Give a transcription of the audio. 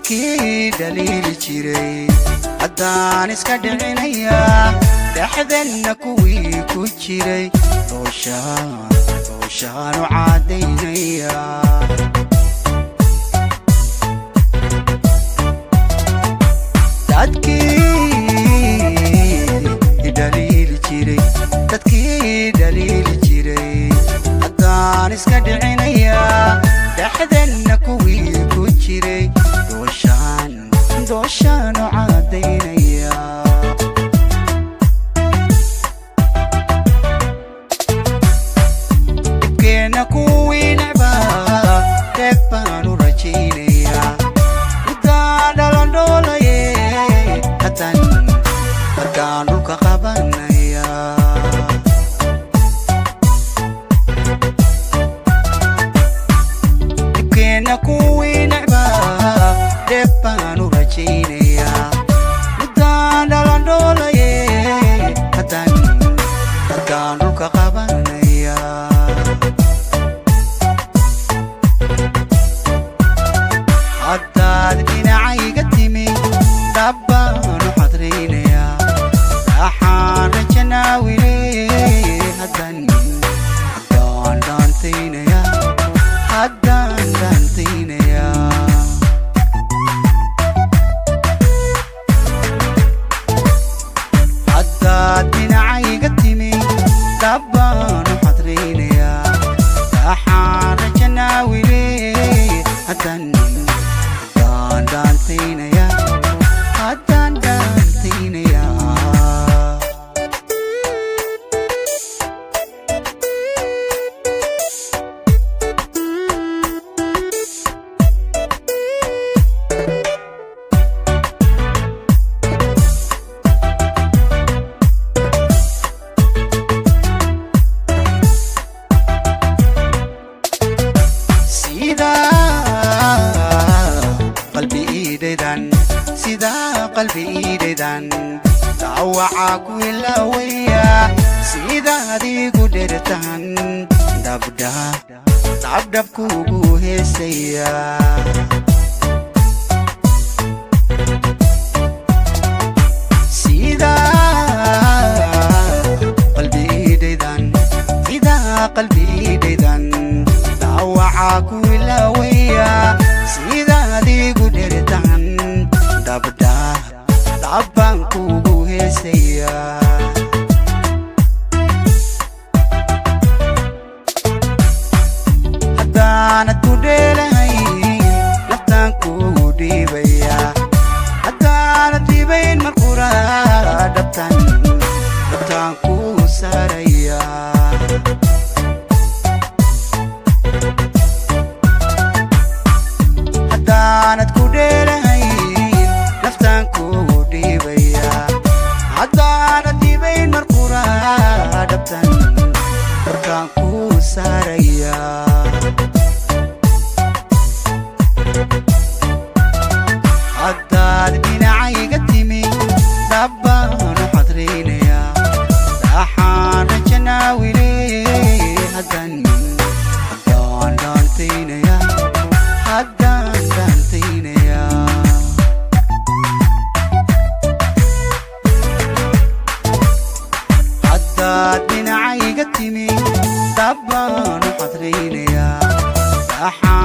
Dadkii dhaliili jiray haddaan iska dhicinayaa, dhexdenna kuwii ku jiray dooshaan dooshaanu caddaynaya. Dadkii dhaliili jiray, dadkii dhaliili jiray haddaan iska dhicinayaa, dhexdenna kuwii ku jiray dooshaan dooshaanu caddaynaya. Dhibkeenna kuwii necbaa dheeb baanu rajaynayaa, muddaa dhalandhoolaye haddaan haddaan dhulka qabanaya. Dhibkeenna kuwii necbaa dheeb baanu rajaynayaa, muddaan dhalandhoolaye haddaan haddaan dhulka qabanaya. Haddaad dhinacayga timi dhabbaanu xadraynayaa, raaxaan rajanaawile haddaan haddaan dhaantaynaya, haddaan dhaantaynaya. Haddaad dhinacayga timi dhabbaanu xadraynayaa, raaxaan rajanaawile haddaan haddaan dhaantaynaya, haddaan dhaantaynaya. Sidaa qalbi iidhaydan, sidaa qalbi iidhaydan dhaawacaa ku ilaawaya, sidaad igu dhertan dhabdha dhabdhab kuugu heesaya. Sidaa qalbi iidhaydan, sidaa qalbi iidhaydan dhaawacaa ku ilaawaya, sidaad igu dhertan dhabdha dhabbaan kuugu heesaya. Haddaanad ku dheelahayn naftaan kuugu dhiibaya, haddaanad dhiibayn marqura dhabtan dhabtaan kuu saaraya. Haddaanad ku dheelahayn naftaan kuugu dhiibaya, haddaanad dhiibayn marqura dhabtan dhabtaan kuu saaraya. Haddaad dhinacayga timi dhabbaanu xadraynayaa, raaxaan rajanaawile haddaan haddaan dhaantaynaya, haddaan dhaantaynaya. Haddaad dhinacayga timi dhabbaanu xadraynayaa, raaxaan